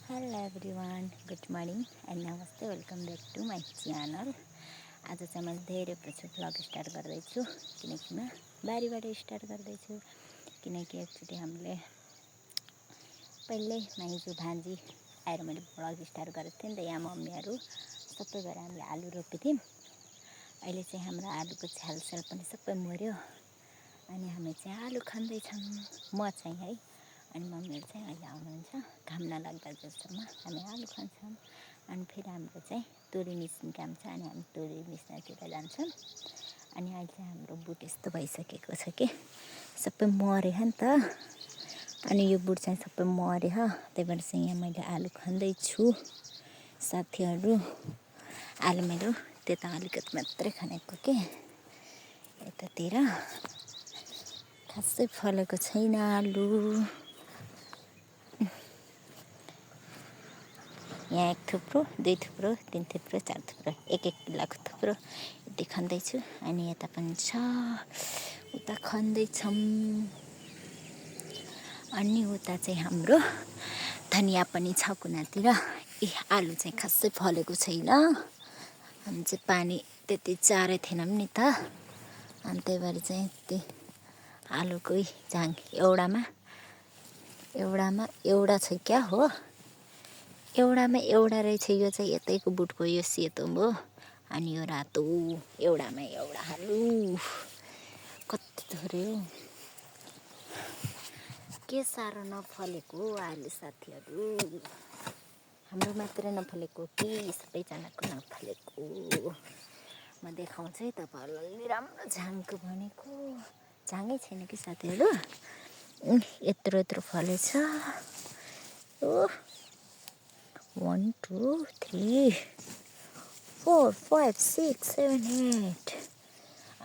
Hello everyone, good morning and नमस्ते, welcome back to my channel. आज चाहिँ मैले धेरै पछि भ्लग स्टार्ट गर्दैछु किनकि म बारीबाट स्टार्ट गर्दैछु किनकि एकचोटि हामीले पहिल्यै माइजू भान्जी आएर मैले भ्लग स्टार्ट गरेको थिएँ नि त। यहाँ मम्मीहरू सबै भएर हामीले आलु रोपेको थियौँ। अहिले चाहिँ हाम्रो आलुको छ्यालछ्याल पनि सबै मऱ्यो अनि हामी चाहिँ आलु खाँदैछौँ। म चाहिँ है अनि मम्मीहरू चाहिँ अहिले आउनुहुन्छ। घाम नलाग्दा जस्तोमा हामी आलु खान्छौँ अनि फेरि हाम्रो चाहिँ तोरी मिस्ने काम छ अनि हामी तोरी मिस्नतिर जान्छौँ। अनि अहिले चाहिँ हाम्रो बुट यस्तो भइसकेको छ कि सबै मऱ्यो नि त। अनि यो बुट चाहिँ सबै मऱ्यो, त्यही भएर चाहिँ यहाँ मैले आलु खाँदैछु साथीहरू। आलु मेरो त्यता अलिकति मात्रै खानेको कि यतातिर खासै फलेको छैन आलु। यहाँ एक थुप्रो, दुई थुप्रो, तिन थुप्रो, चार थुप्रो, एक किलोको थुप्रो यति खन्दैछु। अनि यता पनि छ, उता खन्दैछौँ। अनि उता चाहिँ हाम्रो धनिया पनि छ कुनातिर। आलु चाहिँ खासै फलेको छैन, हामी चाहिँ पानी त्यति चारै थिएनौँ नि त। अनि त्यही भएर चाहिँ यति आलुकै झाङ एउटामा एउटा छ क्या हो, एउटामा एउटा रहेछ। यो चाहिँ यतैको बुटको यो सेतो हो अनि यो रातो, एउटामा एउटा आलु। कति थोरै हो, के साह्रो नफलेको आलु साथीहरू। हाम्रो मात्रै नफलेको कि सबैजनाको नफलेको। म देखाउँछु है तपाईँहरूलाई राम्रो झाङको भनेको। झाङै छैन कि साथीहरू, यत्रो यत्रो फलेछ। 1 2 3 4 5 6 7 8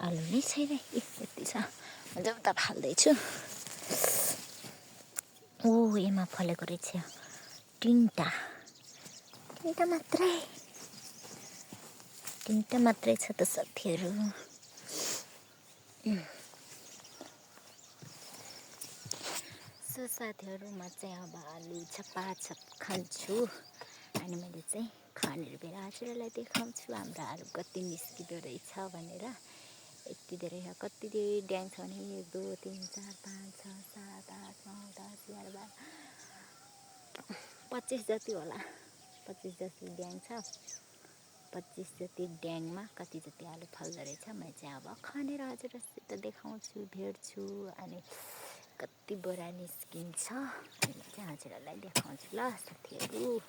आलु नै छैन। यति छ, म चाहिँ उता फाल्दैछु। एमा फलेको रहेछ तिनवटा मात्रै छ त साथीहरू। सो साथीहरू, म चाहिँ अब आलु छपाछप खान्छु अनि मैले चाहिँ खनेर फेरि हजुरहरूलाई देखाउँछु हाम्रो आलु कति निस्किँदो रहेछ भनेर। यति धेरै कति धेरै ड्याङ छ भने 1 2 3 4 5 6 7 8 9 10 11 12 25 जति होला। 25 जति ड्याङ छ। 25 जति ड्याङमा कति जति आलु फल्दो रहेछ म चाहिँ अब खनेर हजुरहरूसित देखाउँछु, भेट्छु अनि कति बोरा निस्किन्छ अनि म चाहिँ हजुरहरूलाई देखाउँछु ल साथीहरू।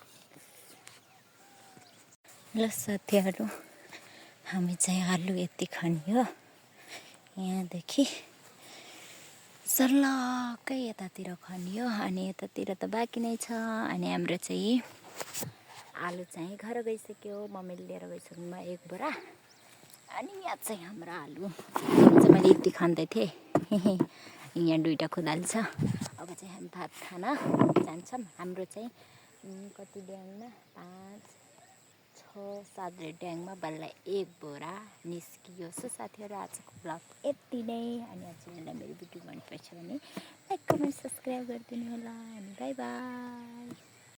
ल साथीहरू, हामी चाहिँ आलु यति खनियो यहाँदेखि सर्लक्कै यतातिर खनियो अनि यतातिर त बाँकी नै छ। अनि हाम्रो चाहिँ आलु चाहिँ घर गइसक्यो, मम्मीले लिएर गइसक्नु भयो 1 बोरा। अनि यहाँ चाहिँ हाम्रो आलु चाहिँ मैले यति खन्दै थिएँ। यहाँ 2टा खुदाली छ। अब चाहिँ हामी भात खान जान्छौँ। हाम्रो चाहिँ कति ड्याङमा 5 6 7 ड्याङमा बल्ल 1 बोरा निस्कियो। सो साथीहरू, आजको भ्लग यति नै। अनि हजुरहरूलाई मेरो भिडियो मनपर्छ भने लाइक कमेन्ट सब्सक्राइब गरिदिनु होला अनि बाई बाई।